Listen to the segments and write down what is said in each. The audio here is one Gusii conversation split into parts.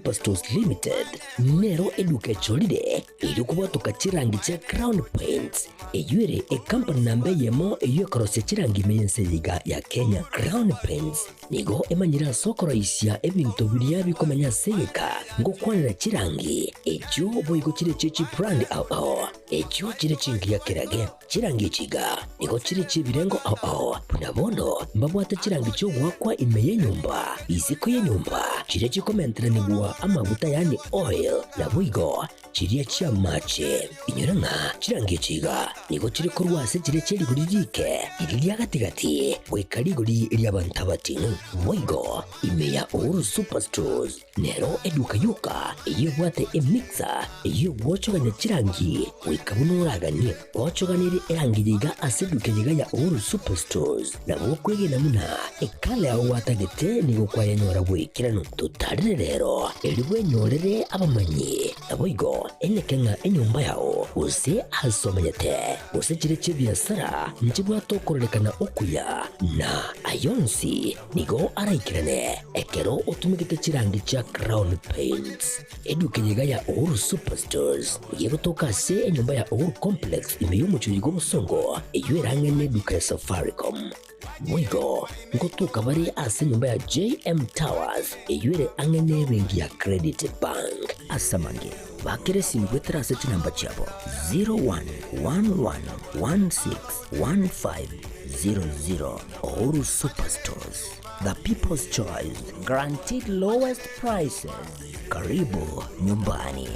Superstores Limited nero eduka echorire erio kobwatoka chirangi chia Crown Paints, eyio ere ecompany namba eyemo eyio ekorosia chirangi ime y'ense eye iga ya Kenya. Crown Paints nigo emanyire ase okoroisia ebinto biria bikomenya ase egeka ngokwanera chirangi echio boigo chire chie chibrand ao ao echio chire chingiya kerage. Chirangi echi iga nigo chire chi'ebirengo ao ao, buna bono mbabwate chirangi chi'ogoakwa ime y'enyomba, isiko y'enyomba, chiria chikomenteranigwa amaguta yaani oil, naboigo chiria chi'amache. Inyora ng'a chirangi echi iga nigo chire korwa ase chiria chie rigori riike, riria ria gati-gati, goika rigori ri'abanto abating'u. Boigo ime ya Uhuru Superstores Nero eduka yoka eyio ebwate emixer eyio egwochogania chirangi goika buna oraganie. Gwochoganirie erangi eye iga ase eduka eye iga ya Uhuru Superstores, nabo okwegena buna ekala yao gwatagete nigo kwayenyora bw'ekeranu. Totarere rero erio bwenyorere abamanyi, naboigo eneke ng'a enyomba yao gose ase omenyete gose chire chi'ebiasara nchibwate okororekana okuya na ayonsi Nigo araikerane ekero otumegete chirangi chia Crown Paints. Eduka eye iga ya Uhuru Superstores nigo egotoka ase enyomba ya Uhuru Complex ime y'omochie oyo bw'obosongo eyio erang'e neduka ya Safaricom. Boigo ngotoka bare ase enyomba ya JM Towers eyio ere ang'e nebenki ya Credit Bank. Ase amange, bakera esimi goetera ase chinamba chiabo 0111161500. Uhuru Superstores, the people's choice, guaranteed lowest prices. Karibu nyumbani.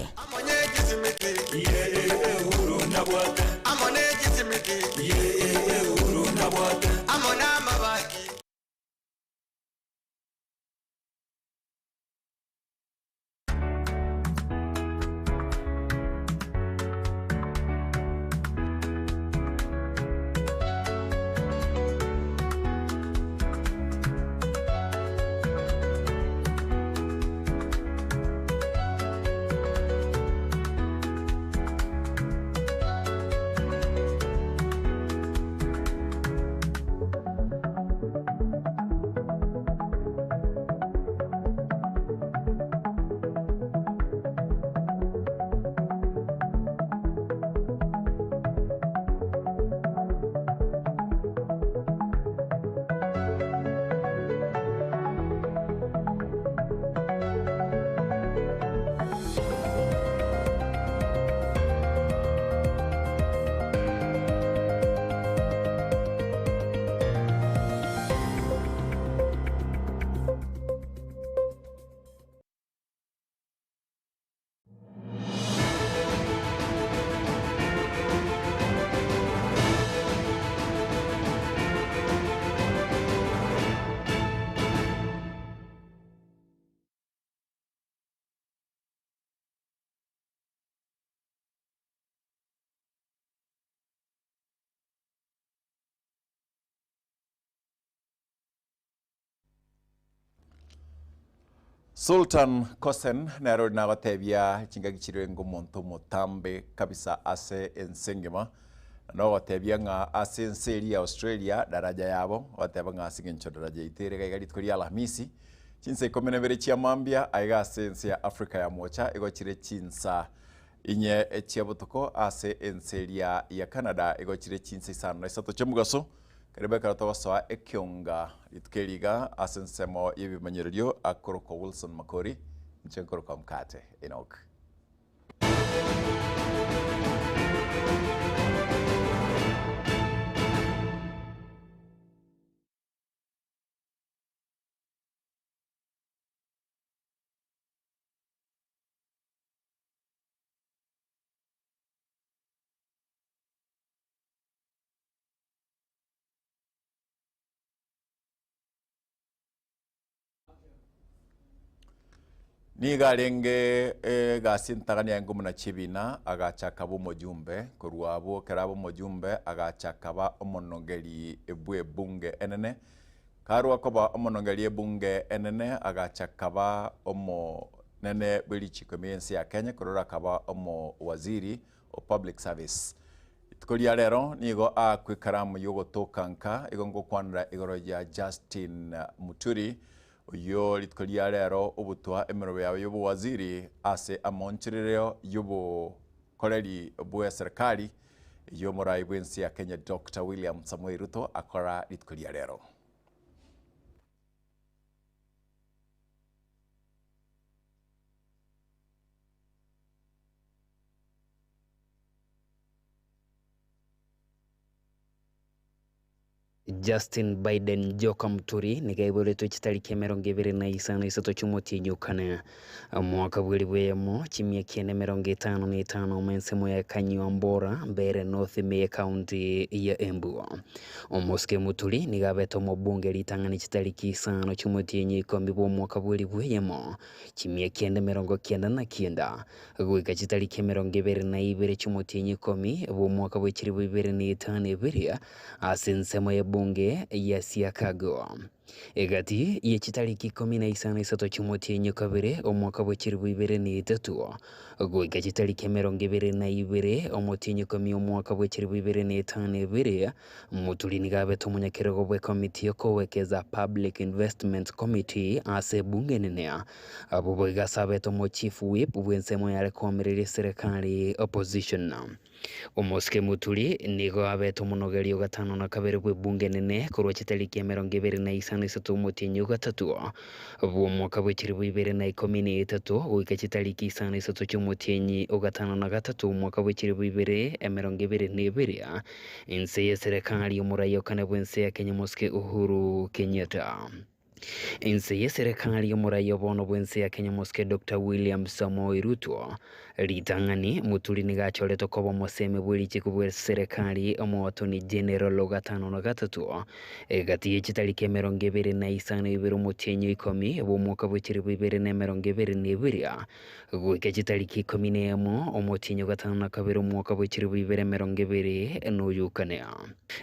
Sultan Kosen nere ore nagotebia chingaki chiria orenge omonto omotambe kabisa ase ense engima, na nogotebia ng'a ase ense eria ya Australia daraja yabo, ogoteba ng'a ase eng'encho daraja yaito ere iga iga rituko ria Alhamisi, chinsa ikomi na ibere chia mambia aiga ase ense ya Africa ya mocha igo chire chinsa inye chia botuko ase ense eria ya Canada igo chire chinsa isano na isato chia omogaso. Karibu ekero togosoa ekionga rituko eri iga ase ensemo y'ebimanyererio akorokwa Wilson Makori, inche nkorokwa Mkate Enock. Nigo arenge egasi entang'ani yaye ngomuna chi'ebina, agacha akaba omojumbe, korwa abwo ekero aba omojumbe agacha akaba omonogeri bw'ebunge enene, karwa koba omonogeri ebunge enene agacha akaba omonene bwe richiko ime y'ense ya Kenya, korwa oro akaba omowaziri o public service. Rituko ria rero nigo aakwa ekaramu y'ogotoka nka igo ngokwanera igoro ya Justin Muturi. Oyio rituko ria rero obutwa emerobo yabo y'obowaziri ase amooncherereo y'obokoreri bw'eserekari y'omorai bw'ense ya Kenya Doctor William Samoei Ruto akora rituko ria rero. Justin Biden Njoka Muturi nigo aiboretwe chitariki emerongo ebere na isano isato chi'omotienyi o kane, omwaka bw'elifu eyemo, chimia kianda emerongo etano na etano amo ensemo ya Kanyuambora, Mbeere North ime y'Ekaunti ya Embu. Omosike Muturi nigo abete omobunge ritang'ani chitariki isano chi'omotienyi ikomi bw'omwaka bw'elifu eyemo, chimia kianda emerongo kianda na kianda, Goika chitariki emerongo ebere na ibere chi'omotienyi ikomi bw'omwaka bwe chilifu ibere na etano ebere, ase ensemo y'ebunge ya Siakago. Egati ye chitariki ikomi na isano isato chi'omotienyi o kabere omwaka bwe chilifu ibere na etato, goika chitariki emerongo ebere na ibere omotienyi ikomi omwaka bwe chilifu ibere na etano ebere, Muturi nigo abete omonyakerogo bw'ekomiti y'okowekeza Public Investments Committee ase ebunge enene. Abwo boigo ase abete omo Chief Whip bw'ensemo yare koamereria eserekari, Opposition. Omosike Muturi nigo abete omonogeri o gatano na kabere bw'ebunge enene korwa chitariki emerongo ebere na isano isato omotienyi o gatato bw'omwaka bwe chilifu ibere na ikomi na etato goika chitariki isano isato chi'omotienyi o gatano na gatato omwaka bwe chilifu ibere emerongo ebere na ebere inse y'eserekari y'omorai o kane bw'ense ya Kenya Omosike Uhuru Kenyatta. Inse y'eserekari y'omorai o bono bw'ense ya Kenya Omosike Doctor William Samoei Ruto, ritang'ani Muturi nigo achoretwe koba omosemi bw'erichiko bw'eserekari omo Attorney General o gatano na gatato egati ye chitariki emerongo ebere na isano ibere omotienyi o ikomi bw'omwaka bwe chilifu ibere na emerongo ebere na ebere goika chitariki ikomi na emo omotienyi o gatano na kabere omwaka bwe chilifu ibere emerongo ebere na oyokane.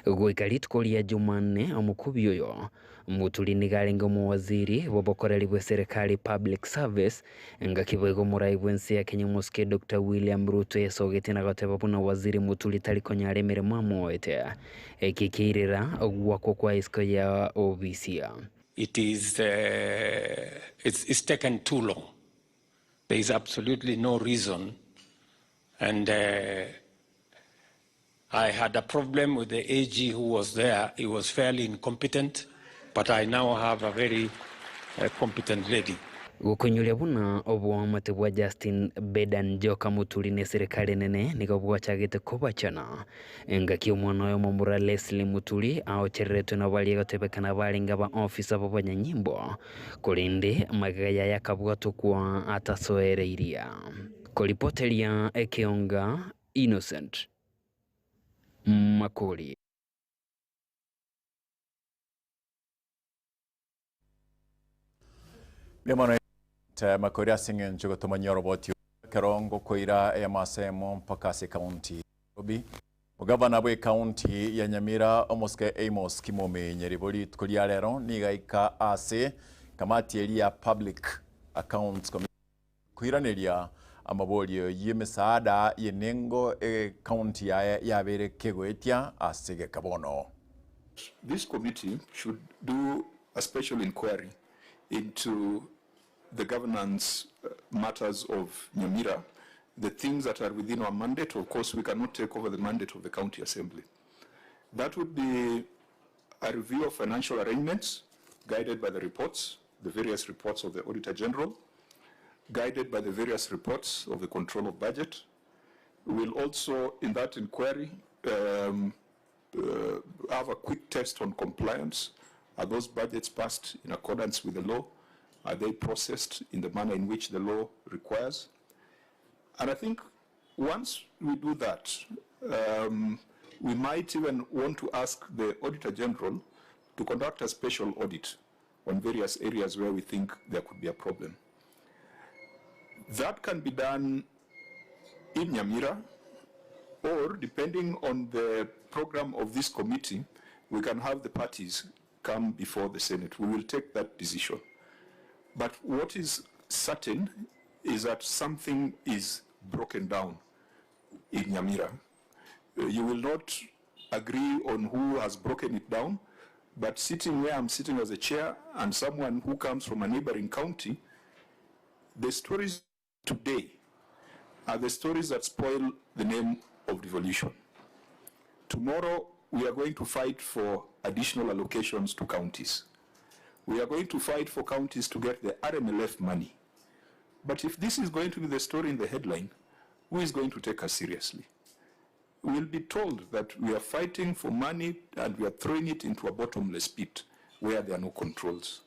Goika rituko ria Jumanne omokubi oyo Muturi nigo arenge omowaziri bw'obokoreri bw'eserekari, Public Service, engaki boigo omorai bw'ense ya Kenya omosike Doctor William Ruto yasogetie na goteba buna Waziri Muturi tari konyara emeremo amoete. Eki keirera ogwakwa kwa isiko ya obisia. It is it's taken too long there is absolutely no reason and I had a problem with the AG who was there, he was fairly incompetent, but I now have a very competent lady. Gokoinyoria buna oboamate bwa Justin Bedan Njoka Muturi ne eserekari enene nigo bwachagete kobachana engaki omwana oye omomura Leslie Muturi aochereretwe na baria gotebekana barenge aba ofisa b'abanyanyimbo korende magega yaye akabwatokwa atasoereirie koripoteria ekeonga Innocent Makori. Mbuya mono Innocent Makori ase eng'encho gotomanyia oroboti ekero ngokoira ey'amasemo mpaka ase ekaunti ya Nairobi. Omogavana bw'ekaunti ya Nyamira omosike Amos Kimomi Nyeribo rituko ria rero nigo aika ase kamati eria ya Public Accounts Committee Koiraneria amaborio y'emesaada y'enengo ecounty yaye yabeire kegoetia ase egeka bono. This committee should do a special inquiry into the governance matters of Nyamira, the things that are within our mandate, of course we cannot take over the mandate of the county assembly. That would be a review of financial arrangements guided by the reports, the various reports of the Auditor General, guided by the various reports of the control of budget. We will also, in that inquiry, um, uh, have a quick test on compliance. Are those budgets passed in accordance with the law? Are they processed in the manner in which the law requires? And I think once we do that, um, we might even want to ask the Auditor General to conduct a special audit on various areas where we think there could be a problem. That can be done in Nyamira, or depending on the program of this committee, we can have the parties come before the Senate. We will take that decision. But what is certain is that something is broken down in Nyamira. You will not agree on who has broken it down, But sitting where I'm sitting as a chair and someone who comes from a neighboring county, the stories today are the stories that spoil the name of devolution. Tomorrow, we are going to fight for additional allocations to counties. We are going to fight for counties to get the RMLF money. But if this is going to be the story in the headline, who is going to take us seriously? We'll be told that we are fighting for money and we are throwing it into a bottomless pit where there are no controls.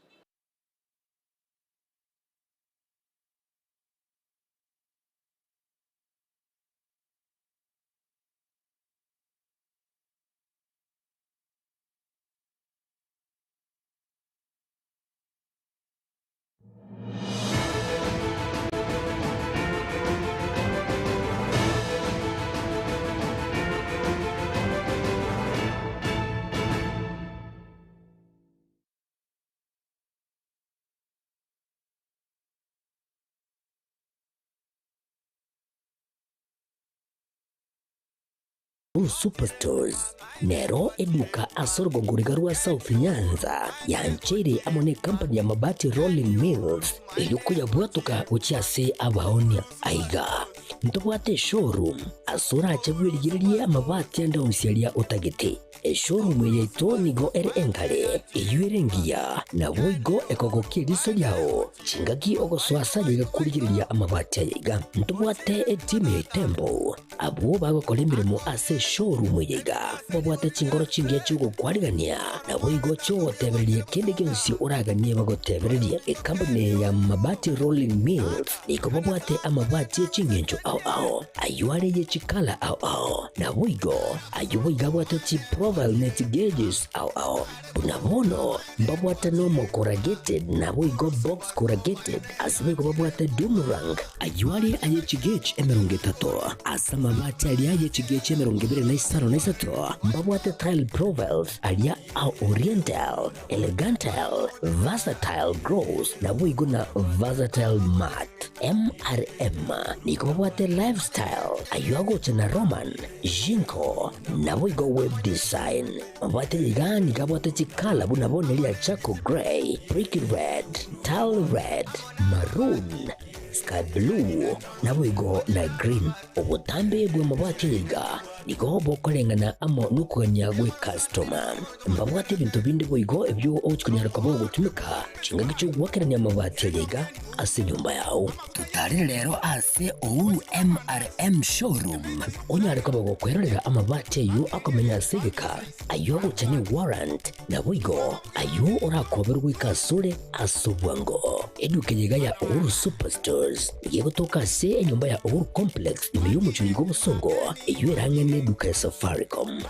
Superstores nero eduka ase orogongo riga rwa South Nyanza yancheire amo ne company ya Mabati Rolling Mills erio koyabwatoka gochia ase abaonia. Aiga ntobwate eshowroom ase orache bwerigererie amabati ande onsi aria otagete. Eshowroom eye yaito nigo ere enkare, eyio ere engiya, naboigo ekogokia eriso riao chingaki ogosoa ase ayaiga korigereria amabati ayaiga. Ntobwate etimu ya Itembo Abwo bagokora emeremo ase eshowroom eye iga, babwate chinkoro chingiya chi'ogokwarigania, naboigo chi'ogotebereria kende gionsi oraganie bagotebererie. Ekampuni eye ya Mabati Rolling Mills nigo babwate amabati e ching'encho ao ao, ayio are ye chikala ao ao, naboigo ayio boigo abwate chiprofile ne chigauges ao ao. Buna bono mbabwate nomo corrugated naboigo box corrugated, ase boigo babwate doomerang, ayio are aye chigauge 30, ase amabati aria aye chigauge 25, mbabwate tile profiles aria a oriental, elegantile, versatile gross, naboigo na versatile matte. MRM nigo babwate lifestyle, ayio agocha na Roman, Jinko, naboigo web design. Mabwate iga nigo abwate chikala buna bono eria charcoal grey, brick red, tile red, maroon, sky blue, naboigo na green. Obotambe bw'amabati aya iga nigo bokoreng'ana amo nokogania gw'ecustoma. Mbabwate ebinto binde boigo ebio ogochia konyara koba ogotumeka chingaki chi'ogoakerania amabati aya iga ase enyomba yao. Totarere rero ase Uhuru MRM Showroom onyare koba gokwerorera amabati ayio akomenya ase egeka, ayio agocha ne warrant, naboigo ayio orakoberwe goika asore ase obwango. Eduka eye iga ya Uhuru Superstores nigo egotoka ase enyomba ya Uhuru Complex ime y'omochie oyo bw'obosongo, eyio ere ang'e neduka ya Safaricom.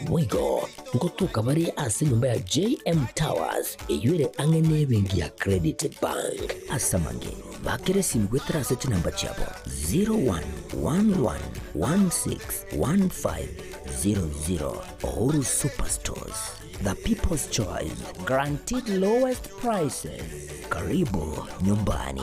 Boigo ngotoka bare ase enyomba ya JM Towers eyio ere ang'e nebenki ya Credit Bank. Ase amange, bakera esimi goetera ase chinamba chiabo 0111161500. Uhuru Superstores, the people's choice, guaranteed lowest prices. Karibu nyumbani.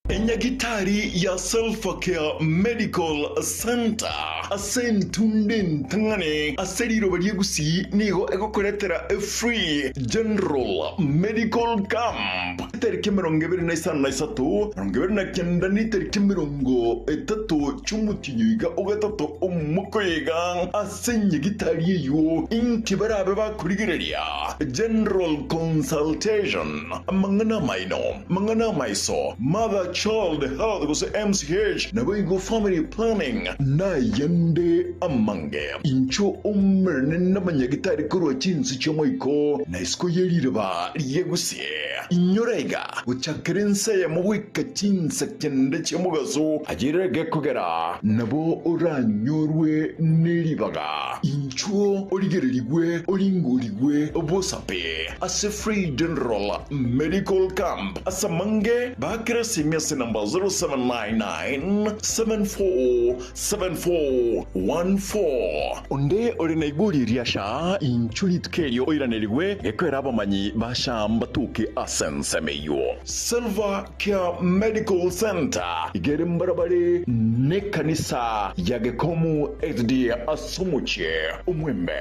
Enyagitari ya Selfacare Medical Centre ase entunda entang'ani ase riroba ria Gusii nigo egokoretera efree general medical camp etariki 25, 29 na etariki 30 chi'omotienyi oiga ogatato omwaka oyo iga ase enyagitari eyio inki barabe bakorigereria general consultation Amang'ana amaino, amang'ana amaiso, Mother Child Health gose MCH, naboigo Family Planning, nayende amange. Inchuo omerane namanyagitari korwa chinse chi'omoiko na isiko ye riroba rie gusii. Inyora iga, gochakera ense eyemo goika chinsa kende chi'omogaso, ayere gekogera nabo oranyorwe neribaga. Inchuo origererigwe oringorigwe bosape. Ase Free General Medical Camp ase amange, baakera esimi ase namba. chinamba 0799 74 7414. Onde ore na igori ria SHA inchuo rituko erio oiranerigwe gekoera abamanyi ba SHA mbatuke ase ensemo eyio. Silver Care Medical Centre iga ere mbarabare nekanisa ya Gekomu SDA ase omochie omwembe.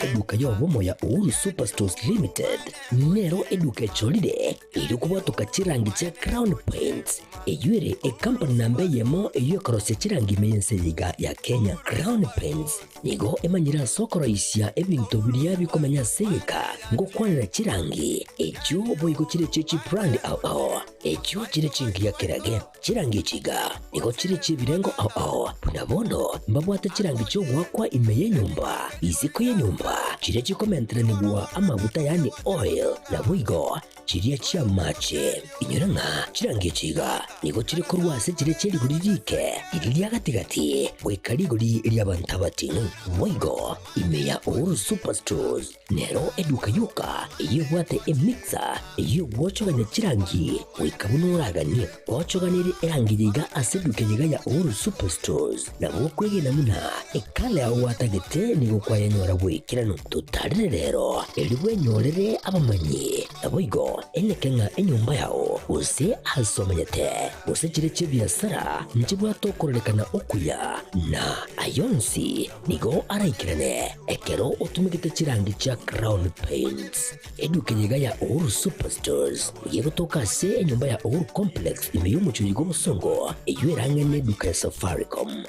Eduka y'obomo ya Uhuru Superstores Limited nero eduka echorire erio kobwatoka chirangi chia Crown Paints, eyio ere ekampani namba eyemo eyio ekorosia chirangi ime y'ense eye iga ya Kenya. Crown Paints nigo emanyire ase okoroisia ebinto biria bikomenya ase egeka ngokwanera chirangi echio boigo chire chie chibrand ao ao echio chire chingiya kerage. Chirangi echi iga nigo chire chi'ebirengo ao ao, buna bono mbabwate chirangi chi'ogoakwa ime y'enyomba, isiko y'enyomba, chiria chikomenteranigwa amaguta yaani oil, naboigo chiria chi'amache. Inyora ng'a chirangi echi iga nigo chire korwa ase chiria chie rigori rike, riria ria gati-gati, goika rigori ri'abanto abating'u. Boigo ime ya Uhuru Superstores Nero eduka yoka eyio ebwate emixer eyio egwochogania chirangi goika buna oraganie. Gwochoganirie erangi yaiga ase eduka eyeiga ya Uhuru Superstores, nabo okwegena buna ekala yao gwatagete nigo kwayenyora bw'ekeranu. Totarire rero erio bwenyorere abamanyi, naboigo eneke ng'a enyomba yao gose ase omenyete gose chire chi'ebiasara nchibwate okororekana okuya na ayonsi Nigo araikerane ekero otumegete chirangi chia Crown Paints. Eduka eye iga ya Uhuru Superstores nigo egotoka ase enyomba ya Uhuru Complex ime y'omochie oyo bw'obosongo eyio ere ang'e n'eduka ya Safaricom.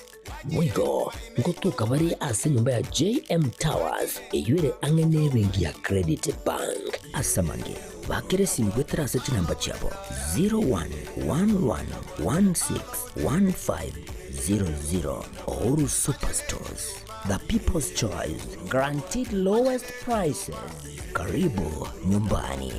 Boigo ngotoka bare ase enyomba ya JM Towers eyio ere ang'e n'ebenki ya Credit Bank. Ase amange, bakera esimi goetera ase chinamba chiabo 0111161500. Uhuru Superstores, the people's choice, guaranteed lowest prices. Karibu nyumbani.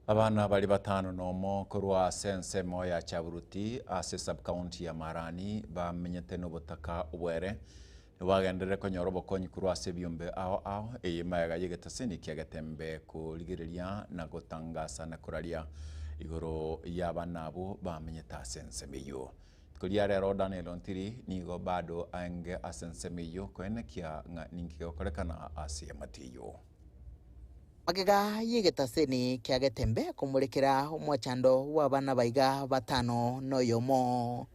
Abana baria batano nomo korwa ase ensemo ya Chaburuti ase sub-county ya Marani bamenyete nobotaka obwere nibagenderere konyora obokonyi korwa ase ebiombe ao ao eye magega y'egetaseni kia Getembe korigereria na gotangasa na koraria igoro y'abana abwo bamenyete ase ensemo eyio. Rituko ria rero Daniel Ontiri nigo bado aenge ase ensemo eyio koenekia ng'a ninki gegokorekana ase emati eyio. Magega y'egetaseni kia Getembe komorekera omochando bw'abana baiga batano noyomo.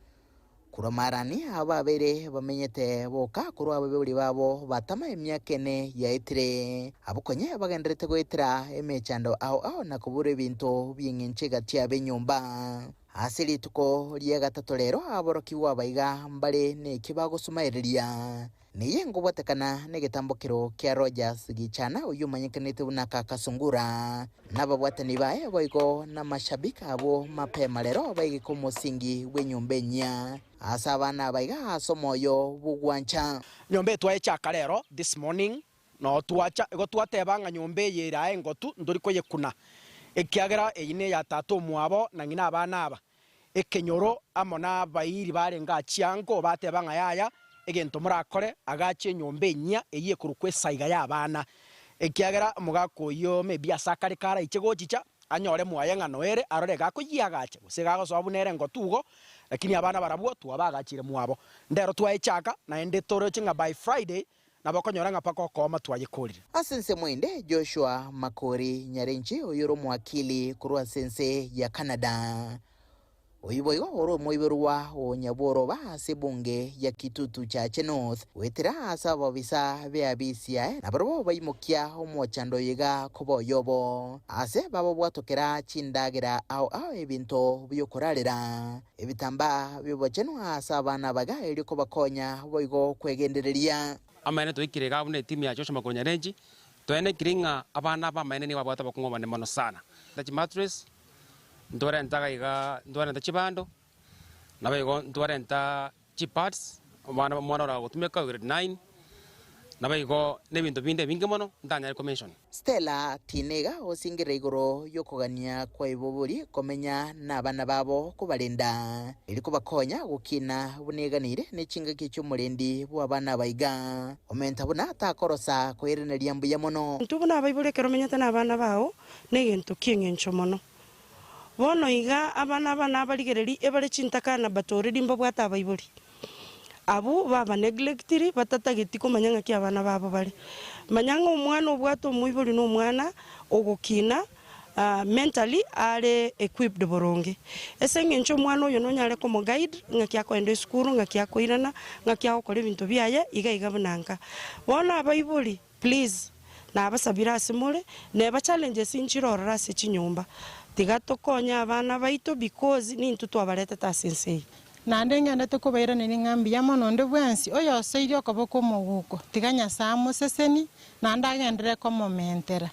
Korwa Marani ababeire bamenyete boka korwa abaibori babo batama emiaka ene yaetire. Abwo konye bagendererete goetera emechando ao ao na koborwa ebinto bi'engencho egati yabo enyomba. Ase rituko ria gatato rero aborokigwa abaiga mbare neki bagosumaereria. Neye nkobwatekana negetambokero kia Rogers Gichana oyio omanyekanete buna Kaka Sungura, nababwatani baye boigo namashabik abwo mapema rero baigeke omosingi bw'enyomba enyia ase abana aba iga ase omoyo bw'ogwancha. Nyomba etwaechaka rero this morning Noo twacha, igo twateba ng'a nyomba eye ere aye engotu, ntori koyekuna, ekiagera eyio neya tata omwabo na ng'ina abana aba. Ekenyoro amo nabairi barenge achia ango, bateba ng'a yaya, egento morakore, agache enyomba enyia eyio ekorokwa esaiga y'abana, ekiagera omogaka oyio maybe ase akare karaiche gochicha, anyore mwaye ng'a noere arore gakoyiagacha, gose gagosoa buna ere engotu igo, lakini abana barabwo twabagachire mwabo. Ndero twaechaka, naende toroche ng'a by Friday, Nabo okonyora ng'a mpaka okooma twayekorire. Ase ensemo ende, Joshua Makori Nyarenchi, oyore omowakili korwa ase ense ya Canada. Oyio boigo ore omoiborwa o Nyabworoba ase ebunge ya Kitutu Chache North, goetera ase ababisa b'eabisi yaye, nabarabwo baimokia omochando oyo iga koba oyobo. Aase bababwatokera chindagera ao ao ebinto bi'okorarera, ebitambaa bi'obochenu ase abana abaga erio kobakonya boigo kwegendereria. Amaene twaikire iga buna etimu ya Joshua Makori Nyarenchi, twaenekire ng'a abana aba amaene nigo babwate obokong'u obonene mono sana. Chimatress, Ntwarenta iga iga, ntwarenta chibando, naboigo ntwarenta chipads, omwana omwana ore gotumeka grade 9, naboigo na ebinto binde ebinge mono ntanyare ko mention. Stella Tinega osingerera igoro y'okogania kwa ibobori komenya nabana babo kobarenda, erio kobakonya gokina buna eganeire ne chingaki chi'omorendi bw'abana aba iga. Omenta buna takorosa koiraneria mbuya mono. Intwe buna abaibori ekero omenyete nabana bao negento ki'engencho mono. Bono iga abana aba nabarigereria ebare chintakana but already mbabwate abaibori. Abwo baba neglectiri batatageti komanya ng'aki abana babo bare. Manya ng'a omwana obwate omoibori na omwana ogokina mentally are equipped boronge. Ase eng'encho omwana oyo nonyare komo guide ng'aki akoenda esukuru, ng'aki akoirana, ng'aki agokora ebinto biaye iga iga buna nka. Bono abaibori Please nabasabire ase more, neba challenges nchire ororo ase chinyomba, tiga tokonye abana baito because nintwe twabaretete ase ense eye. Naende ngendete kobairaneria ng'a mbuya mono onde bwensi oyosoirie okoboko omoguko, tiga Nyasae amosesenie, naende agenderere komomentera.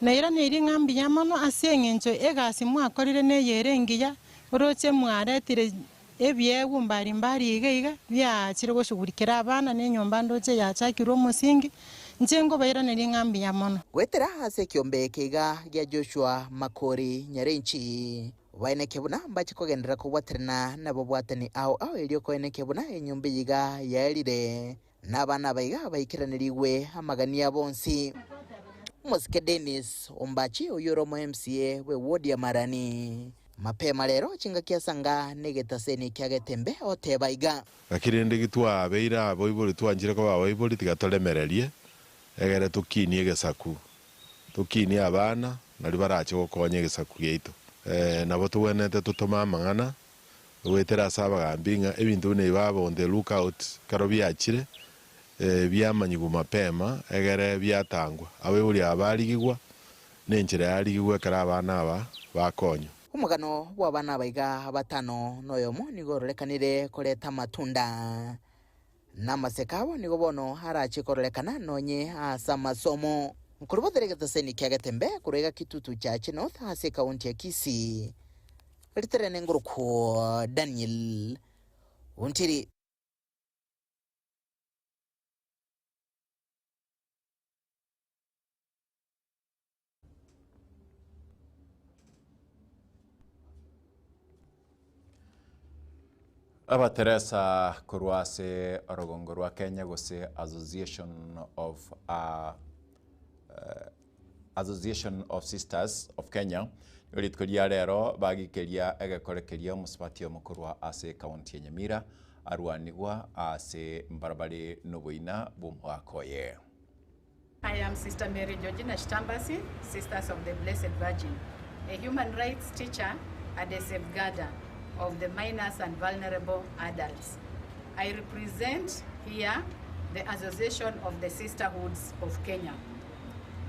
Nairaneirie ng'a mbuya mono ase engencho egasi mwakorire neyere engiya, oroche mwaretire Ebiegwa mbari mbari iga iga biaachire goshugurikera abana na enyomba ndoche yachakirwe omosingi, inche nkobairaneria ng'a mbuya mono. Goetera ase ekiombe eke iga gia Joshua Makori Nyarenchi, baeneke buna mbache kogenderera kobwaterana nababwatani ao ao erio koeneke buna enyomba eye iga yaerire, na abana aba iga baikeranirigwe amagani abo onsi. Omosike Dennis Ombachi oyio ore omo MCA bwe ward ya Marani. Mapema rero chingaki asanga negetaseni kia Getembe oteba iga. Gaki rende gitwabeire abaibori twanchire koba abaibori tiga toremererie egere tokinie egesaku, tokinie abana nario barache gokonya egesaku giaito. Nabo togwenerete totome amang'ana goetera ase abagambi ng'a ebinto buna ebi babe on the look out ekero biachire biamanyigwa mapema egere biatangwa. Abaibori aba barigigwa na enchera yarigigwa ekero abana aba bakonywa. Omogano bw'abana aba iga batano noyomo nigo ororekanire koreta amatunda, na amaseko abo nigo bono arache kororekana nonye ase amasomo. Nkorobotera egetaseni kia Getembe korwa iga Kitutu Chache North ase ekaunti ya Kisii. Ritere nengorokwo Daniel Ontiri. Abateresa korwa ase orogongo rwa Kenya gose Association of uh, Association of Sisters of Kenya, nigo rituko ria rero bagikeria egekore keria omosubati omo korwa ase ekaunti ya Nyamira arwanigwa ase mbarabare noboina bw'omogaka oye. I am Sister Mary Georgina Shitambasi, Sisters of the Blessed Virgin, a human rights teacher and a safeguarder of the minors and vulnerable adults. I represent here the Association of the Sisterhoods of Kenya.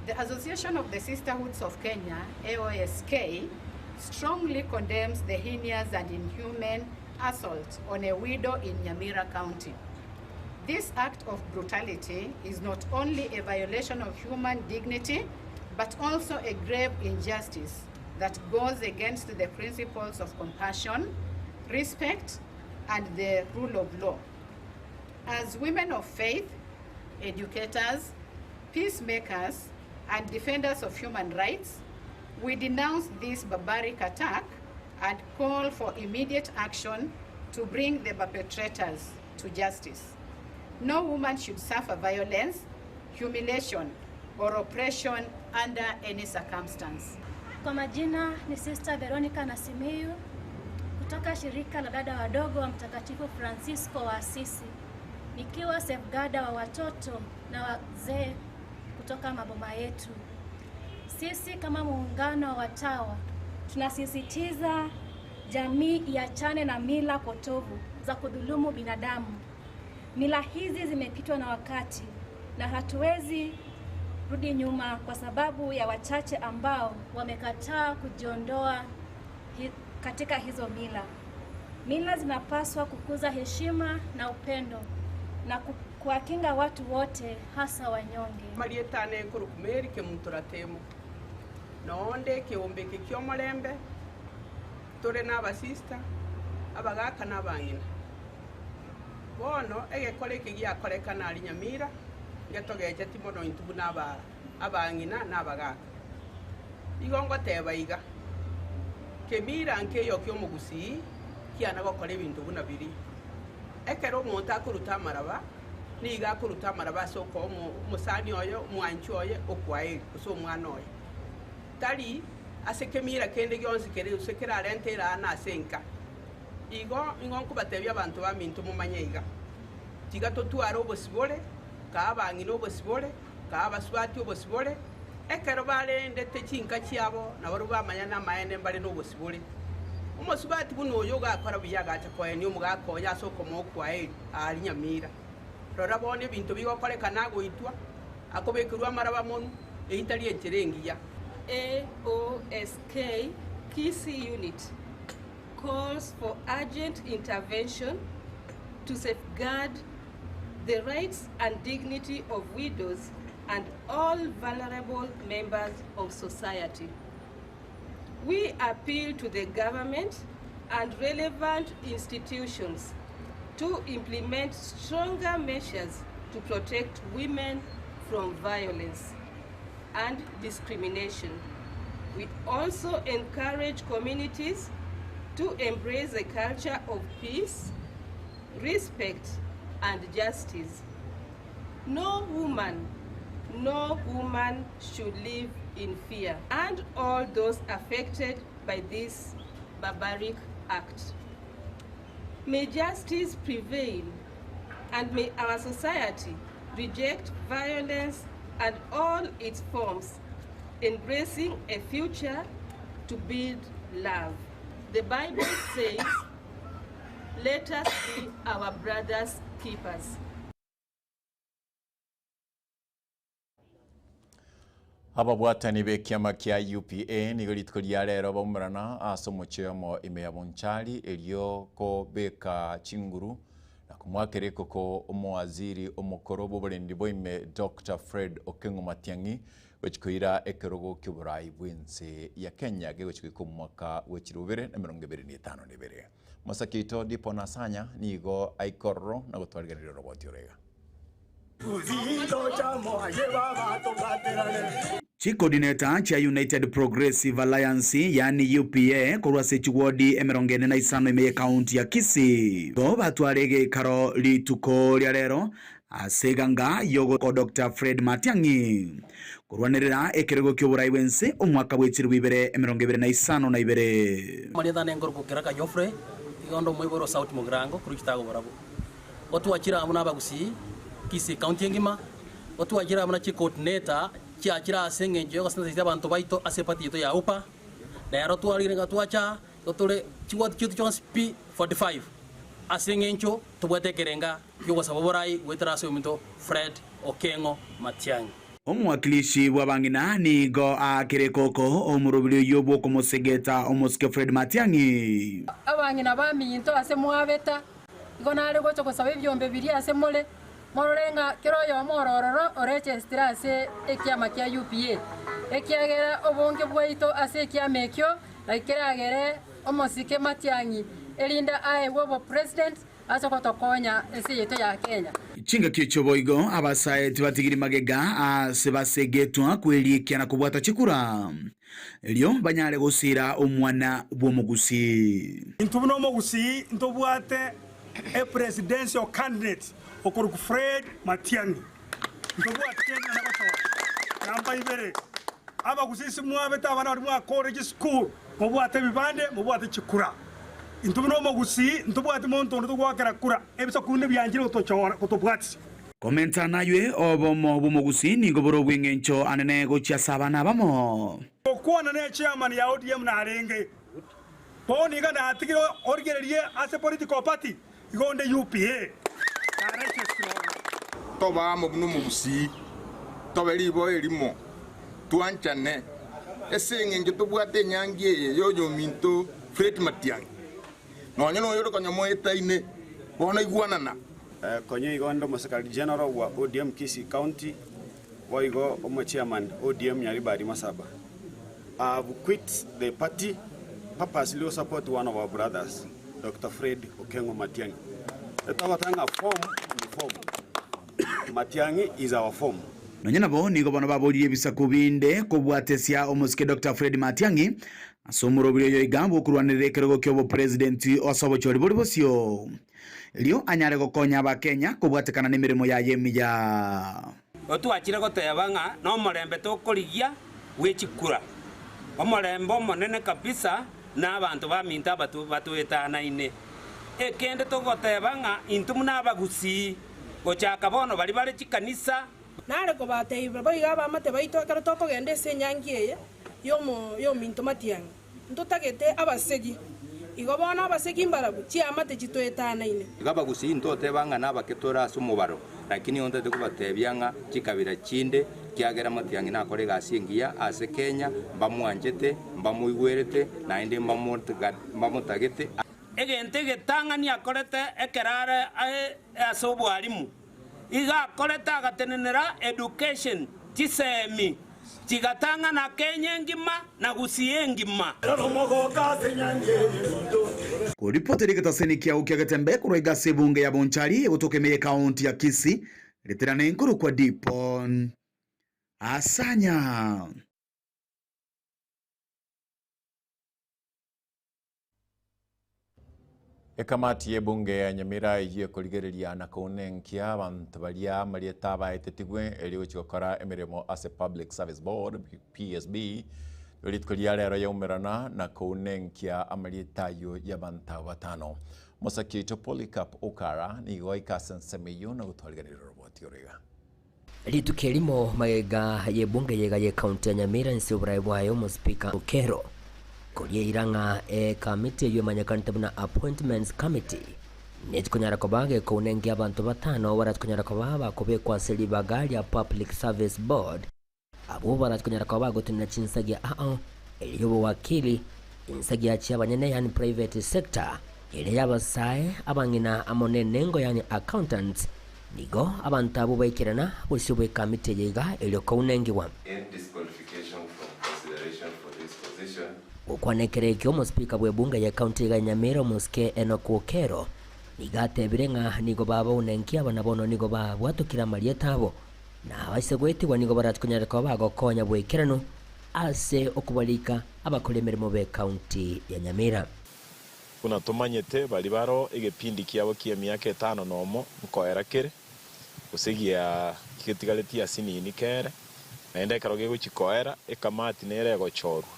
The Association of the Sisterhoods of Kenya, AOSK, strongly condemns the heinous and inhuman assault on a widow in Nyamira County. This act of brutality is not only a violation of human dignity, but also a grave injustice that goes against the principles of compassion, respect, and the rule of law. As women of faith, educators, peacemakers, and defenders of human rights, we denounce this barbaric attack and call for immediate action to bring the perpetrators to justice. No woman should suffer violence, humiliation, or oppression under any circumstance. Kwa majina ni Sister Veronica Nasimiyu kutoka shirika la dada wadogo wa Mtakatifu Francisco wa Asisi, nikiwa safeguarder wa watoto na wazee kutoka maboma yetu. Sisi kama muungano wa watawa tunasisitiza Jamii iachane na mila potovu za kudhulumu binadamu. Mila hizi zimepitwa na wakati na hatuwezi rudi nyuma kwa sababu ya wachache ambao wamekataa kujiondoa hi katika hizo mila. Mila zinapaswa kukuza heshima na upendo na kuwakinga watu wote hasa wanyonge. Marieta ane nkorokwa Mary Kemunto Ratemo, noonde ekeombe eke ki'omorembe, tore nabasista, abagaaka na abang'ina. Bono egekora eke giakorekana aria Nyamira, ngetogecheti mono intwe buna abang'ina na abagaaka. Igo ngoteba iga, kemira nkeiyo ki'omogusii kiana gokora ebinto buna biria. Ekero omonto akoruta amaraba, nigo akoruta amaraba ase okoa omosani oye, omwanchi oye okwaeri, gose omwana oye. Tari ase kemira kende gionsi kere gose kerarente eraana ase enka. Igo nigo nkobatebia abanto baminto momanye iga, Tiga totware obosibore, kaa abang'ina obosibore, kaa abasubati obosibore, ekero barendete chinka chiabo nabarobwo bamanya namaene mbare nobosibore. Omosubati buna oyo ogakora buya agacha koenia omogaka oye ase okomoa okwaeri aaria nyamira. Rora bono ebinto bigokorekana agoitwa, akobekerwa amaraba monwe, eyio tari enchera engiya. AOSK Kisii Unit calls for urgent intervention to safeguard the rights and dignity of widows and all vulnerable members of society. We appeal to the government and relevant institutions to implement stronger measures to protect women from violence and discrimination. We also encourage communities to embrace a culture of peace, respect, and justice. No woman, no woman should live in fear, and all those affected by this barbaric act. May justice prevail, and may our society reject violence and all its forms, embracing a future to build love. The Bible says, let us be our brother's keepers. Ababwatani b'ekiama kia UPA nigo rituko ria rero baumerana ase omochie omo ime ya Bonchari erio kobeka chinguru na komoakera ekoko omowaziri omokoro bw'oborendi bwa ime Doctor Fred Okengo Matiang'i gochia koira ekerogo ki'oborai bw'ense ya Kenya gegochia goika omwaka bwe chirobere na emerongo ebere na etano na ebere. Mosaki oito Dipo Nasanya nigo aika ororo na gotwarigereria oroboti oro iga. Chikordineta chia United Progressive Alliance yaani UPA korwa ase chiwodi emerongo ene na isano ime y'ekaunti ya Kisii nigo batware egeikaro rituko ria rero ase eganga y'ogoko Doctor Fred Matiang'i korwanerera ekerogo ki'oborai bw'ense omwaka bw'echiribu ibere emerongo ebere na isano na ibere. Amarieta ane nkorokwa Keraka Geoffrey, igo onde omoibori o South Mugirango korwa Chitago Borabu. Gotwachire amo nabagusii Kisii County engima, gotwachire amo na chicoordinator chiachire ase eng'encho yogosensetia abanto baito ase eparty yaito ya UPA, nero twarire ng'a twacha igo tore chiward chiaito chionsi pi 45 ase eng'encho tobwate ekerenga ki'ogosaba oborai goetera ase ominto Fred Okengo Matiang'i. Omowakilishi bw'abang'ina nigo aakire koko omorobiri oyio bw'okomosegeta omosike Fred Matiang'i. Abang'ina baminto ase mwabeta, Igo nare gocha gosaba ebiombe biria ase more, morore ng'a kera oyomo ore ororo orechesitire ase ekiama kia UPA, ekiagera obonge bwaito ase ekiama ekio naki keragere omosike Matiang'i erinde aegwe obopresident ase ogotokonya ense yaito ya Kenya. Chingaki echio boigo abasae tibatigiri magega aase basegetwa kwerikia na kobwata chikura. Erio banyare gosiira omwana bw'omogusii. Intwe buna omogusii ntobwate a presidential candidate okorokwa Fred Matiang'i. Ntobwate kende naende gochora. Namba ibere, abagusii ase mwabete abana baria mwakorire chisukuru, mobwate ebibande, mobwate chikura. Intwe buna omogusii ntobwati monto onde togoakera kura, ebisaku binde bianchire gotochora gotobwatisia. Komenta naywe, obomo bw'omogusii nigo bore obw'engencho anene gochia ase abana abamo. Gokwana ne chairman ya ODM narenge. Bono iga natigire origererie ase political party, igo onde UPA. Naregister ororo. Tobe amo buna omogusii, tobe riboa erimo, twanchane, ase engencho tobwate enyangi eye y'oyominto Fred Matiang'i, nonya noyore konya moetaine, bono igwanana. Konya igo inde omosekari general bwa ODM Kisii County, boigo omochairman ODM Nyaribari Masaba. I have quit the party purposely to support one of our brothers, Doctor Fred Okengo Matiang'i. Etogoteba ng'a form ni form. Matiang'i is our form. Nonya nabo nigo bono baboririe ebisaku binde kobwatesia omosike Doctor Fred Matiang'i ase omorobiri oyo iga bw'okorwanerera ekerogo ki'obopresidenti ase obochori bore bosio erio anyare gokonya abakenya kobwatekana nemeremo yaye emiya. Otwachire goteba ng'a nomorembe tokorigia bwe chikura, omorembe omonene kabisa na abanto baminto batoetanaine. Ekende togoteba ng'a intwe buna abagusii, gochaka bono baria bare chikanisa, Nare kobateebia boigo abaamate baito ekero tokogenda ase enyangi eye y'ominto Matiang'i, ntotagete abasegi. Igo bono abasegi mbarabwo chiamate chitoetanaine. Igo abagusii ntoteba ng'a nabake tore ase omobaro, lakini ontete kobatebia ng'a chikabira chinde, kiagera Matiang'i nakore egasi engiya ase Kenya, mbamwanchete, mbamoigwerete, naende mbamotagete. Egento egetang'ani akorete ekero are ase obwarimu, iga akorete agatenenera education, chisemi, chigatang'ana Kenya engima na Gusii engima. Koripotera egetaseni kiao kia Getembe korwa iga ase ebunge ya Bonchari egotoka ime y'ekaunti ya Kisii, reterana enkorokwa Dipon Asanya. Ekamati y'ebunge ya Nyamira eyio ekorigereria na kounenkia abanto baria amarieta abaetetigwe erio gochia gokora emeremo ase Public Service Board, PSB, rituko ria rero yaumerana na kounenkia amarieta ayio y'abanto aba batano. Omosaki oito Polycarp Okara nigo aika ase ensemo eyio na gotwarigereria oroboti oro iga. Rituko erimo magega y'ebunge yega y'ecounty ya Nyamira inse y'oboraai bwaye omospeaker Okero korieira ng'a ekamiti eyio emanyekanete buna Appointments Committee nechikonyara koba gekounengia abanto batano barachikonyara koba bakobekwa ase ribaga ria Public Service Board abwo barachikonyara koba bagotenena chinsagia ao erio y'obowakili, insagia chi'abanyene yaani private sector, eria y'abasae, abang'ina amo n'enengo yaani accountants. Nigo abanto abwo baikerana bosio bw'ekamiti eye iga erio kounengigwa. In disqualification from consideration for this position. Gokwana ekero ekio omospeaker bw'ebunge y'ecounty iga ya Nyamira omosike Enock Okero nigo atebire ng'a nigo babaunenkia aba na bono nigo babwatokire amarieta abo na abaise goetigwa nigo barache konyarera koba bagokonya boikeranu ase okobarika abakori emeremo b'ecounty ya Nyamira. Buna tomanyete, baria baroo egepindi kiabo ki'emiaka etano nomo nkoera kere, gose gia getigaretie asinini kere, naende ekero gegochia koera, ekamati nere egochorwa.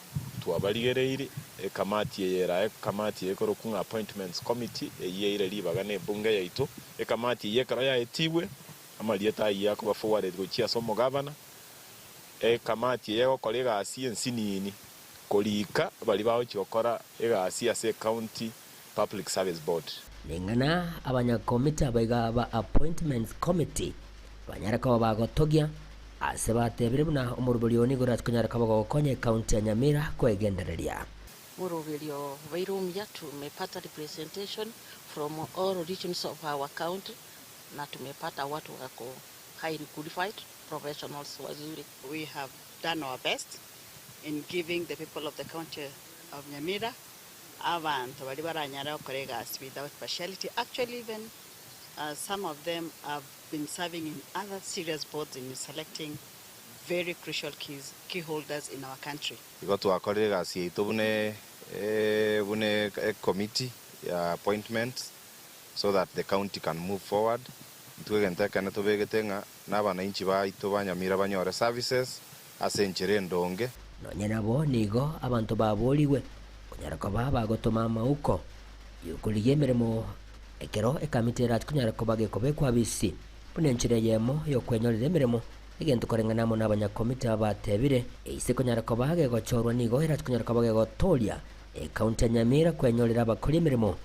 Twabarigereirie, ekamati eye erae ekamati eye ekorokwa ng'a Appointments Committee, eyio eire ribaga na ebunge yaito. Ekamati eyio ekero yaetigwe, amarieta ayio akoba forwarded gochia ase omogavana, ekamati eye egokora egasi ensinini. Korika baria bagochia gokora egasi ase Ecounty Public Service Board. Ning'ana abanyakomiti abaiga ba Appointments Committee banyare koba bagotogia ase batebire buna omoroberi oo nigo orachie konyara koba gogokonya ecounty ya Nyamira kwegendereria. Moroberio obeire omuya, tumepata representation from all regions of our county na tumepata watu wako highly qualified professionals wazuri. We have done our best in giving the people of the county of Nyamira abanto baria baranyare gokora egasi without partiality. Actually even some of them have been serving in other serious boards in selecting very crucial keys, key holders in our country. Igo twakorire egasi yaito buna buna ecommittee ya appointments so that the county can move forward. Intwe egento ekene tobegete ng'a na abanainchi baito ba Nyamira banyore services ase enchera endonge. Nonya nabo nigo abanto baboorigwe konyara koba bagotoma amauko y'okorigia emeremo ekero ekamiti erache konyara koba gekobekwa abisi buna enchera eyemo y'okwenyorera emeremo, egento koreng'ana amo nabanyakomiti aba batebire, eise konyara koba gegochorwa nigo erache konyara koba gegotooria. Ekaunti ya Nyamira kwenyorera abakori emeremo,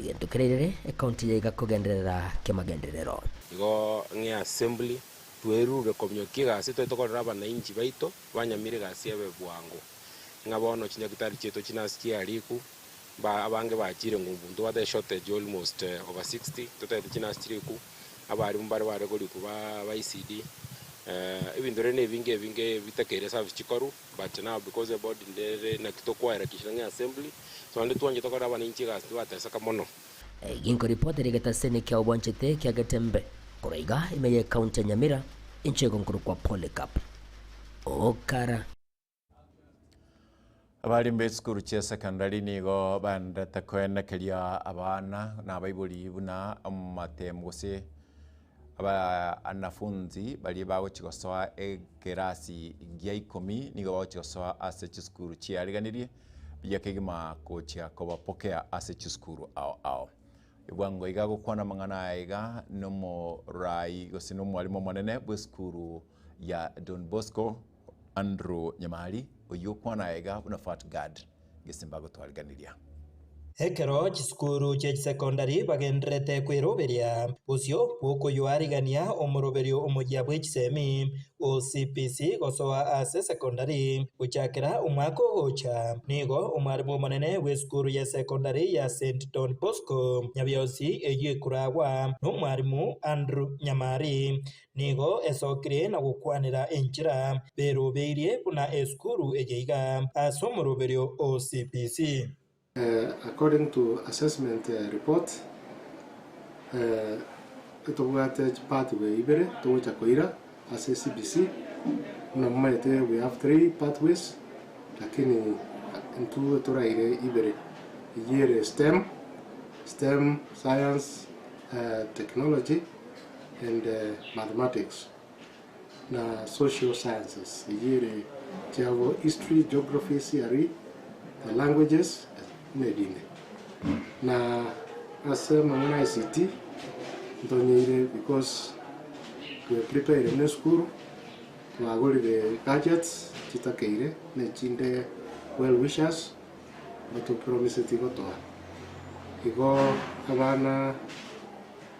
egento kerairere ekaunti eye iga kogenderera kemagenderero. Igo ng'e assembly twerure kominyokia egasi tore tokorera abanainchi baito ba Nyamira egasi ebe bwango. Ng'a bono chinyagitari chiaito chinasi chiariku, mba abange bachire ng'umbu ntobwate eshortage almost over 60, totagete chinasi chiriku, abarimu mbare bare korikwa ba ba ECD, ebinto rende nebinge ebinge bitakeire service chikorwa. But now because ebody ndere naki tokwaerakishera ng'a assembly, so naende twanchete korora abananchi egasi tibateseka mono. Ginkoripotera egetaseni kia obwanchete kia Getembe korwa iga ime ye county ya Nyamira, inche igo nkorokwa Polycarp Okara. Abarimu b'esukuru chia secondary nigo baenderete koenekeria abana na abaibori buna amatemu gose Abanafunzi baria bagochia gosoa ekerasi gia ikomi nigo bagochia gosoa ase chisukuru chiariganirie buya kegima gochia kobapokea ase chisukuru ao ao. Bwango iga gokwana amang'ana aya iga nomorai gose nomwalimu omonene bw'esukuru ya Don Bosco Andrew Nyamari oyio okwana aya iga buna Fat Guard Gesimba agotwariganiria. Ekero chisukuru chie chisekondari bagendererete kweroberia bosio bw'okoyoarigania omoroberio omoyia bwe chisemi, OCPC, gosoa ase sekondari gochakera omwaka ogocha. Nigo omwarimu omonene bw'esukuru ye sekondari ya St Don Bosco Nyabiosi eyio ekoragwa nomwarimu Andrew Nyamari Nigo esokire na gokwanera enchera berobeirie buna esukuru eye iga ase omoroberio o CBC. According to assessment report, etobwate chipathway ibere togocha koira ase CBC, buna momanyete we have three pathways lakini intwe toraire ibere, eyio ere STEM, STEM, science, technology and mathematics na social sciences eyio ere chiabo history, geography, CRE, the languages na ebinde. Na ase amang'ana a ICT ntonyeire because twe prepare buna esukuru twagorire gadgets chitakeire na echinde well wishers batopromiseti gotoa. Igo abana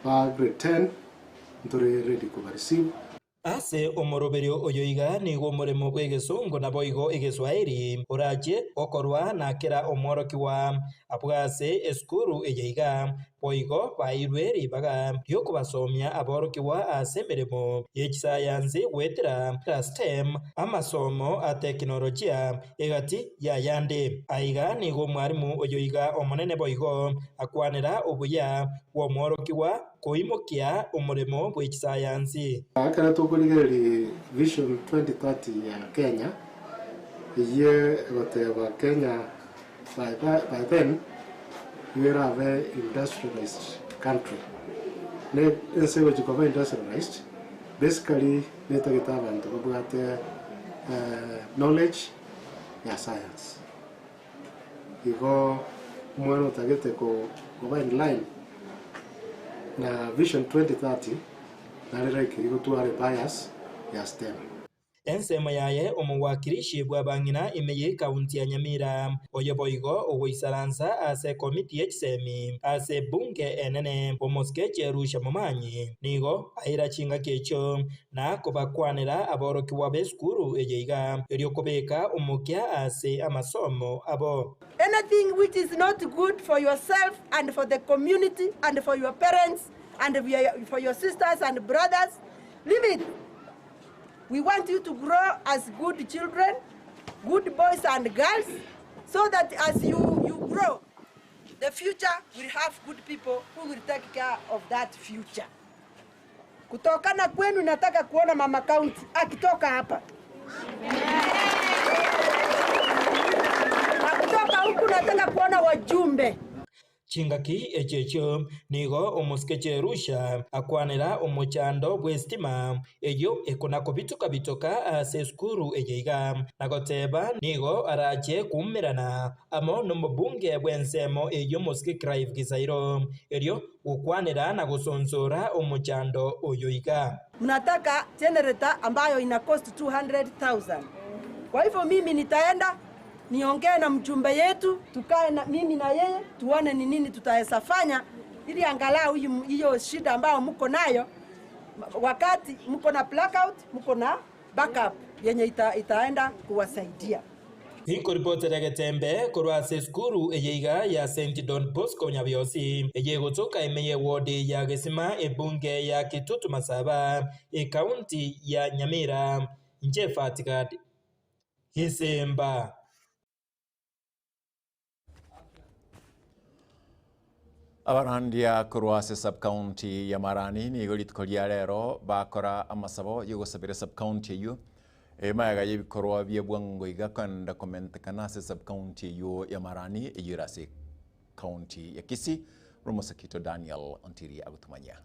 Ba grade 10 ntore ready koba receive. Ase omoroberio oyo iga nigo omoremo bw'egesongo naboigo egeswaeri orache gokorwa na kera omworokigwa abwo ase esukuru eye iga. Boigo baeirwe ribaga ri'okobasomia aborokigwa ase emeremo ye chisayansi goetera STEM, amasomo a tekinolojia, Egati y'ayande aiga nigo omwarimu oyo iga omonene boigo akwanera obuya bw'omworokigwa koimokia omoremo bwe chisayansi. Ekero tokorigereria Vision 2030 ya Kenya, eyio egoteba Kenya by by then nigo erabe industrialized country. Ne ense egochia koba industrialized, basically netagete abanto babwate knowledge ya science. Igo omwana otagete koba in line na vision 2030 nare likely gotwara ebias ya STEM. Ensemo yaye omowakilishi bw'abang'ina ime y'ekaunti ya Nyamira, oyo boigo ogoisaransa ase ekomiti ye chisemi ase ebunge enene, omosike Jerusha Momanyi, nigo aira chingaki echio na kobakwanera aborokigwa b'esukuru eye iga, erio kobeka omokia ase amasomo abo. Anything which is not good for yourself and for the community and for your parents and for your sisters and brothers, leave it. We want you to grow as good children, good boys and girls, so that as you, you grow, the future will have good people who will take care of that future. Kutokana kwenu nataka kuona mama county akitoka hapa. Akitoka huku nataka kuona wajumbe. Chingaki echi echio nigo omosike Jerusha akwanera omochando bw'esitima eyio ekona-kobitoka-bitoka ase esukuru eye iga, na goteba nigo arache koumerana amo nomobunge bw'ensemo eyio omosike Clive Gisairo, erio gokwanera na gosonsora omochando oyo iga. Mnataka generator ambayo ina cost 200,000. Kwa hivyo mimi nitaenda niongee na mjumbe yetu, tukae na mimi na yeye tuone ni nini tutaweza fanya ili angalau hiyo shida ambayo mko nayo, wakati mko na blackout, mko na backup yenye ita, itaenda kuwasaidia. Inkoripotera getembe korwa ase esukuru eye iga ya St Don Bosco Nyabiosi eye egotoka ime ye ward ya Gesima ebunge ya Kitutu Masaba ekaunti ya Nyamira. Inche Fatigad Gisimba. Abarandia korwa ase subcounty ya Marani nigo rituko ria rero bakora amasabo yogosabera subcounty eywo emaega yebikorwa bia bwango iga kogenda komentekana ase subcounty eywo ya Marani eywo ere ase county ya Kisii buna omosakito Daniel Ontiri agotumanyia.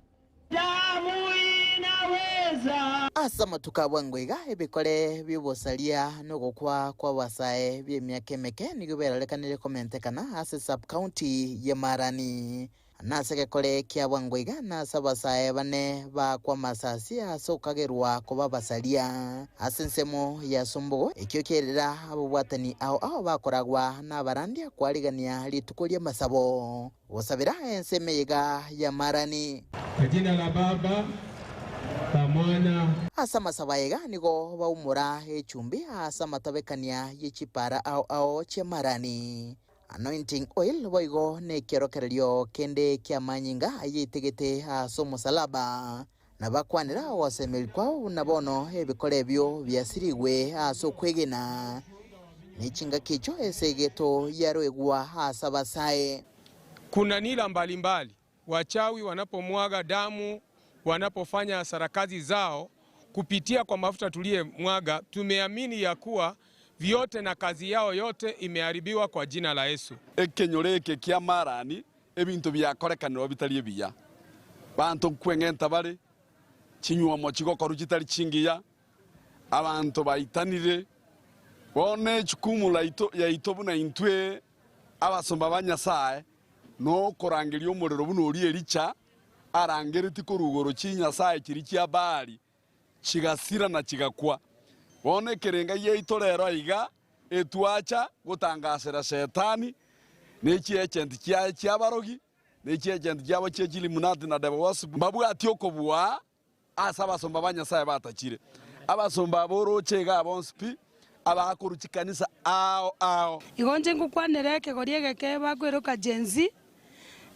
Ase amatuko a bwango iga ebikore bi'obosaria na ogokwa kw'abasae bi'emiaka emeke nigo berarekanire komentekana ase sub-county ye Marani. Na ase egekore kia bwango iga nase abasae bane baakwa amasasi ase okokagerwa koba abasaria ase ensemo ya Sumbugu, ekio kiairera ababwatani ao ao bakoragwa nabarandia kwarigania rituko ri'amasabo. Gosabera ense emeyega y'amarani. Kwa jina la Baba, la Mwana. Ase amasabo aiga nigo baumora echumbi ase amatabekania ye chipara ao ao chi'amarani. Anointing oil boigo nekiorokererio kende ki'amanyinga ayeitegete ase omosalaba. Na bakwanera ogosemeria kwao buna bono ebikoro ebio biasirigwe ase okwegena, ne chingaki echio esegeto yaruegwa ase abasae. Kuna nila mbalimbali, wachawi wanapomwaga damu, wanapofanya sarakazi zao kupitia kwa mafuta tuliyemwaga, tumeamini ya kuwa vyote na kazi yao yote imeharibiwa kwa jina la Yesu. Ekenyoro eke kia Marani ebinto biakorekanirwe bitari ebiya, Abanto nkweng'enta bare, chinywomo chigokorwa chitari chingiya, abanto baitanire. Bono echukumu yaito buna intwe abasomba ba Nyasae nokorangeria omorero buna oria Elija arangeretie korwa igoro chinyasae chiria chia Baali chigasira na chigakwa. Bono ekerenga giaito rero aiga etwacha gotangasera Shetani ne chiechenti chiaye chi'abarogi, ne chiagenti chiabo chie Chilimunati na Debosi, mbabwatie okobua ase abasomba ba Nyasae batachire. Abasomba aba oroche iga bonsi pi, abakorwa chikanisa ao ao. Igo inche ngokwanera ekegori egeke bakweroka Gen Z,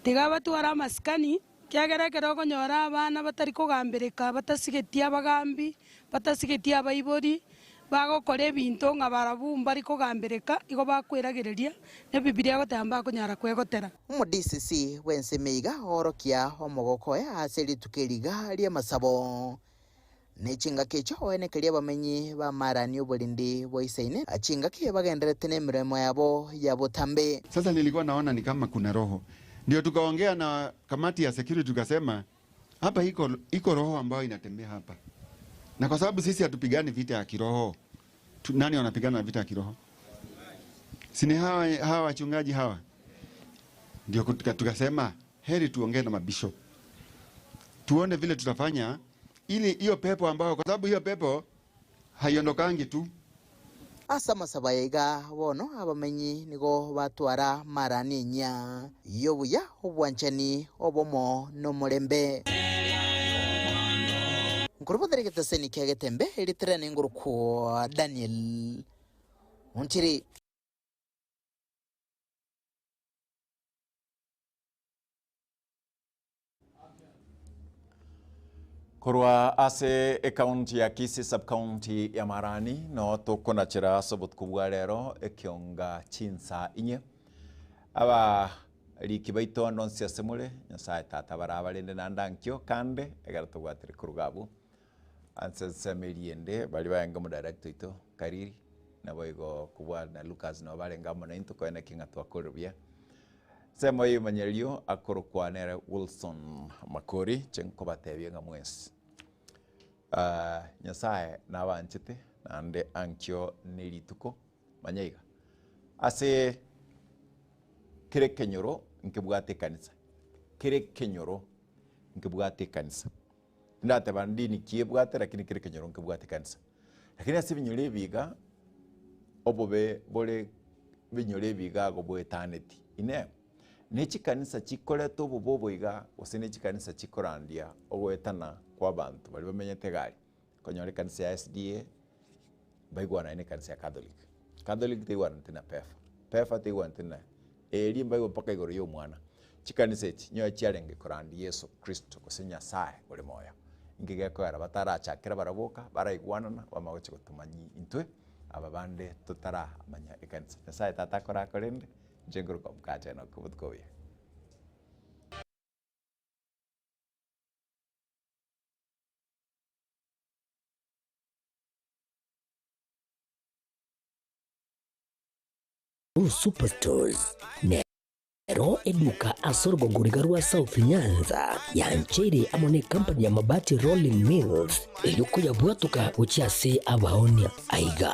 tiga batware amasikani, ekiagera ekero okonyora abana batari kogambereka batasigeti abagambi, batasigeti abaibori, bagokora ebinto ng'a barabwo mbari kogambereka, igo bakweragereria, na Ebibilia egoteba mbakonyara kwegotera. Omo-DCC bw'ensemo iga oorokia omogoko oye ase rituko eri iga ri'amasabo. Ne chingaki echio oenekerie abamenyi b'Amarani oborindi bwa isaine, chingaki bagendererete nemeremo yabo ya botambe. Sasa nilikuwa naona ni kama kuna roho, ndio tukaongea na kamati ya security tukasema hapa iko, iko roho ambayo inatembea hapa, na kwa sababu sisi hatupigani vita ya kiroho tu, nani wanapigana vita ya kiroho? Si ni hawa, hawa wachungaji hawa? Ndio tukasema heri tuongee na mabishop tuone vile tutafanya ili hiyo pepo ambayo, kwa sababu hiyo pepo haiondokangi tu. Ase amasabo aya iga bono abamenyi nigo batwara marani enyia y'obuya, obwanchani, obomo, na omorembe. Nkorobotera egeteseni kia Getembe, erieta riane ngorokwa Daniel Onchiri. Korwa ase ekaunti ya Kisii subcounty ya Marani no tokonachera ase obotuko bwa rero ekionga chinsa inye. Abariki baito ande onsi ase more, Nyasaye Tata barabarende naende ankio kande ekero tobwatire koruga abwo ase ensemo eria ende baria barenge omodirector oito Kariri naboigo kobua na Lucas nabo barenge amo naintwe koeneki ng'a twakorire buya. Ensemo y'ebimanyererio akorokwa nere Wilson Makori, inche nkobatebia ng'a mwensi Nyasaye nabanchete naende ankio ne rituko, manya iga, ase kera ekenyoro nkebwate ekanisa, kera ekenyoro nkebwate ekanisa. Tindateba ndini ki ebwate lakini kera ekenyoro nkebwate ekanisa. Lakini ase ebinyoro ebi iga, obobe bore. Ebinyoro ebi iga agobwetaneti. Inee! Ne chikanisa chikoreta obobe obo iga, gose ne chikanisa chikorandia ogoetana kw'abanto baria bamenyete iga aria? Okonyora ekanisa ya SDA mbaigwanaine na ekanisa ya Catholic, Catholic teigwananeti na PEFA, PEFA teigwananeti na eria mbaigwe mpaka igoro ya omwana. Chikanisa echi nyoe chiarenge korandia Yeso Kristo gose Nyasaye ore moyo. Inki gekoera batarachakera baraboka, baraigwanana, bamanye gochia gotomanyia intwe aba bande totaramanya ekanisa. Nyasaye Tata akore akorende, inche nkorokwa Mkacha Enock, obotuko obuya. Superstores nero eduka ase orogongo riga rwa South Nyanza yancheire amo ne company ya Mabati Rolling Mills erio koyabwatoka gochia ase abaonia. Aiga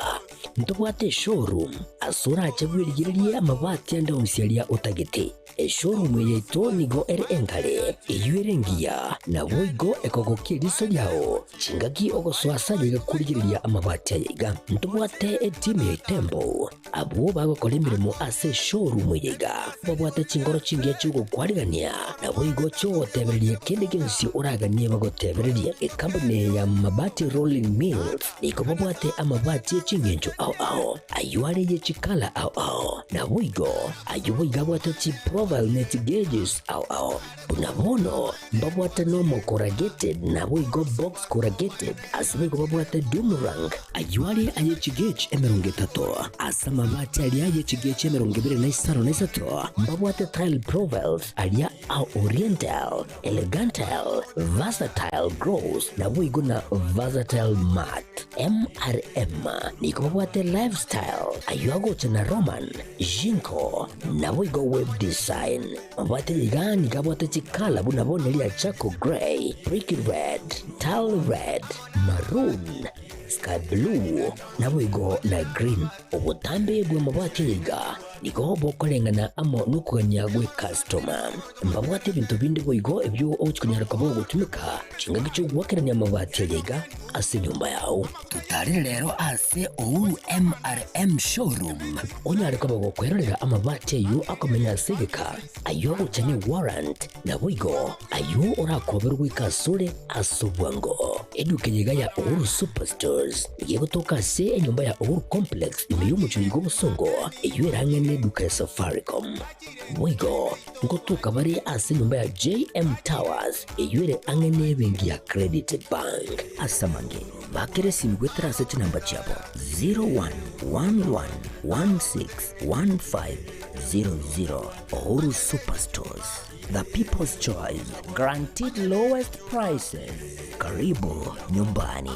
ntobwate eshowroom ase orache bwerigererie amabati ande onsi aria otagete. Eshowroom yaito nigo ere engare, eyio ere engiya, naboigo ekogokia eriso riao chingaki ogosoa ase aye iga korigereria amabati aya iga. Ntobwate etimu ya Itembo, abwo bagokora emeremo ase eshowroom eye iga, babwate chinkoro chingiya chi'ogokwarigania, naboigo chi'ogotebereria kende gionsi oraganie bagotebererie. Ekampuni eye ya Mabati Rolling Mills nigo babwate amabati e chingencho ao ao, ayio are ye chikala ao ao, naboigo Ayio boigo abwate chiprofile ne chigeges ao ao. Buna bono mbabwate normal corrugated naboigo box corrugated, ase boigo babwate doom rank. Ayio are aye chigauge 30, ase amabati aria aye chigauge 25 mbabwate tile profiles aria a oriental, elegantile, versatile gloss naboigo na versatile matte. MRM nigo babwate lifestyle, ayio agocha na Roman, Jinko, naboigo web design. Mabwate iga nigo abwate chikala buna bono eria charcoal grey, brick red, tile red, maroon, sky blue, naboigo na green. Obotambe bw'amabati aya iga nigo bokoreng'ana amo nokogania gw'ecustoma. Mbabwate ebinto binde boigo ebio ogochia konyara koba ogotumeka chingaki chi'ogoakerania amabati aya iga ase enyomba yao. Totarere rero ase Uhuru MRM Showroom onyare koba gokwerorera amabati ayio akomenya ase egeka, ayio agocha ne warrant, naboigo ayio orakoberwe goika asore ase obwango. Eduka eye iga ya Uhuru Superstores nigo egotoka ase enyomba ya Uhuru Complex ime y'omochie oiga obosongo, eyio ere ang'e neduka ya Safaricom. Boigo ngotoka bare ase enyomba ya JM Towers eyio ere ang'e nebenki ya Credit Bank. Ase amange, bakera esimi goetera ase chinamba chiabo 0111161500. Uhuru Superstores, the people's choice, guaranteed lowest prices. Karibu nyumbani.